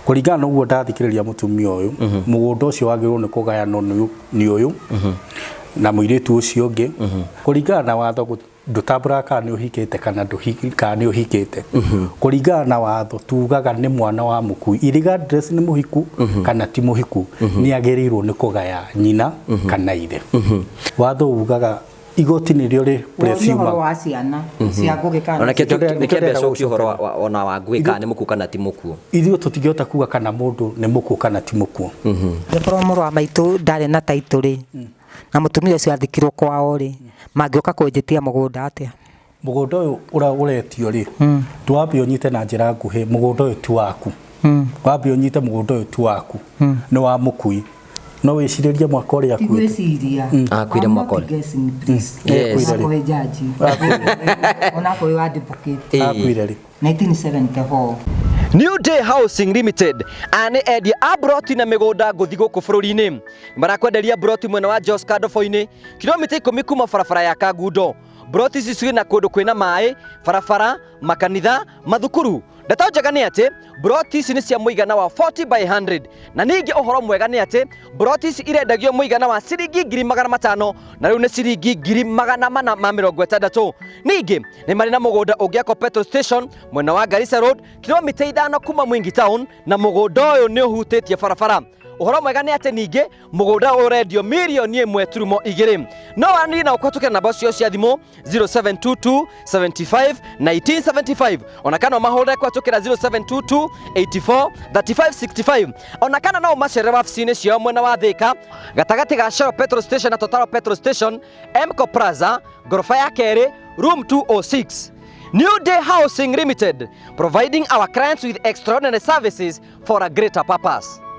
Kũringana na ũguo ndathikĩrĩria mũtumia ũyũ, mũgũnda ũcio wagĩrĩirwo nĩ kũgayanwo nĩ ũyũ na mũirĩtu ũcio ũngĩ. Kũringana na watho, ndũtambũraga kana nĩ ũhikĩte kana nĩ ũhikĩte. Kũringana na watho, tugaga nĩ mwana wa mũkui, irregardless nĩ mũhiku kana ti mũhiku, nĩ agĩrĩirwo nĩ kũgaya nyina kana ithe. Watho ugaga igoti nĩrĩo rĩ Woria ũhoro presume wa ciana cia Ngũgĩ kana Ona Nĩkĩo nĩkĩambia ndĩrenda coki ũhoro gũcokeria. ona wa Ngũgĩ kana nĩ mũkuũ kana ti mũkuũ. Ithuĩ tũtingĩhota kuga kana mũndũ nĩ mũkuũ kana ti mũkuũ. Angĩkorwo mũrũ wa maitũ ndarĩ na taitũ rĩ, na mũtumia ũcio athikirwo kwao rĩ, mangĩũka kũnjĩtia mũgũnda atĩa? Mũgũnda ũyũ ũretio rĩ, twambe ũnyite na njĩra nguhĩ, mũgũnda ũyũ ti waku. Wambe ũnyite mũgũnda ũyũ ti waku, nĩ wa mũkui. No wĩcirĩrie mwaka ũrĩa akuĩte. Tigwĩciria. Akuire mwaka ũrĩ? Yes. Onakorwo jaji, onakorwo advocate. Akuire rĩ? 1974. New Day Housing Limited, aya nĩ endia a broti na mĩgũnda ngũthi gũkũ bũrũri-inĩ. Marakwenderia broti mwena wa Jos Kandobo-inĩ, kilomita 10 kuma barabara ya Kangundo. Broti ici ciĩ na kũndũ kwĩna maĩ, barabara, makanitha, mathukuru. Ndeto njega nĩ atĩ broti ici nĩ cia mũigana wa 40 by 100, na ningĩ ũhoro mwega nĩ atĩ broti ici irendagio mũigana wa ciringi 500,000, na rĩu nĩ ciringi 460,000. Ningĩ nĩ marĩ na mũgũnda ũngĩakwo petrol station mwena wa Garissa Road, kilomita 5 kuma Mwingi Town, na mũgũnda ũyũ nĩ ũhutĩtie barabara. Ũhoro mwega nĩ atĩ ningĩ mũgũnda ũyũ ũrendio 1.2 mirioni. No waranĩrie na ũkũhetũkĩra namba cio cia thimũ 0722 75 1975, ona kana ũmahũrĩre kũhetũkĩra 0722 84 35 65, ona kana no ũmacerere wabici-inĩ ciao mwena wa Thĩka, gatagatĩ ga Shell petrol station na Total petrol station, Emco Plaza, ngoroba ya kerĩ, room 206. New Day Housing Limited, providing our clients with extraordinary services for a greater purpose.